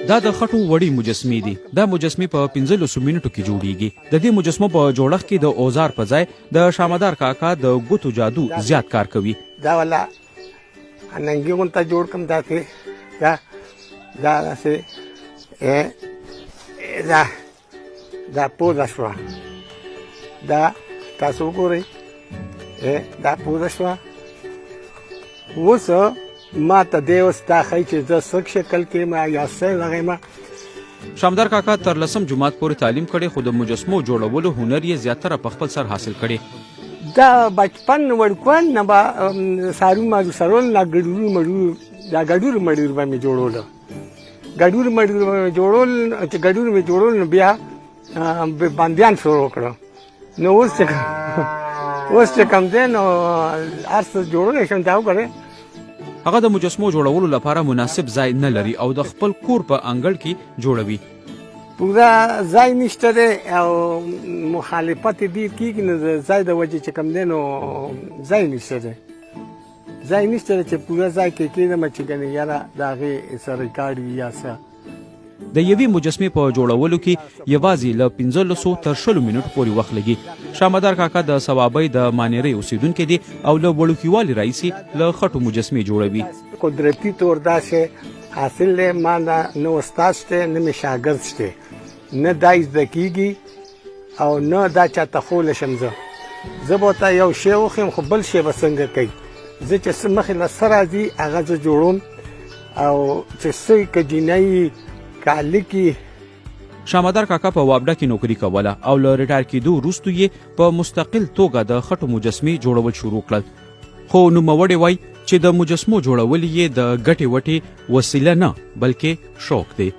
دا د خټو وړې مجسمې دي. دا مجسمې په 15 منټو کې جوړیږي. د دې مجسمو په جوړښت کې د اوزار په ځای د شامدار کاکا د ګوتو جادو زیات کار کوي. دا ولا ننګي غونته جوړ کم، داسې دا دا داسې دا دا پوزه شوه. دا تاسو وګورئ، دا پوزه شوه. اوس ما ته دی اوس دا ښایي چې زه څه شکل کې یم یا څه دغه یم. شامدار کاکا تر لسم جماعت پورې تعلیم کړی، خو د مجسمو جوړولو هنر یې زیاتره په خپل سر حاصل کړی. دا بچپن وړوکوال نه به سارو مارو سرول نه ګډورو مډورو، دا ګډور مډور به مې جوړولو، ګډور مډور به مې جوړول. چې ګډور مې جوړول نو بیا بندیان شروع کړو. نو اوس چې کوم دی نو هر څه جوړولی شم. دا وګورئ. هغه د مجسمو جوړولو لپاره مناسب ځای نه لري او د خپل کور په انګړ کې جوړوي. پوره ځای نشته دی او مخالفت یې ډېر کېږي، نو د ځای د وجې چې کوم دی نو ځای نشته دی، ځای نشته دی چې پوره ځای کې کېدم چې ګنې یاره د هغې څه ریکارډ وي یا څه. د یوې مجسمې په جوړولو کې یوازې له 15 تر 20 منټو پورې وخت لګي. شامدار کاکا د صوابۍ د مانیرۍ اوسېدونکی دی او له وړوکیوالي راهیسې له خټو مجسمې جوړوي. قدرتي طور داسې حاصل دی، ما نه نه استاد شته، نه مې شاګرد شته، نه دا زده کېږي او نه دا چاته ښولی شم. زه به ورته یو شی وښیم، خو بل شی به څنګه کوي؟ زه چې څه مخې له څه راځي هغه زه جوړوم، او چې څه که جینۍ که هلک. شامدار کاکا په واپډا کې نوکري کوله او له ریټایر کېدو وروسته یې په مستقل توګه د خټو مجسمې جوړول شروع کړل، خو نوموړی وایي چې د مجسمو جوړول یې د ګټې وټې وسیله نه بلکې شوق دی.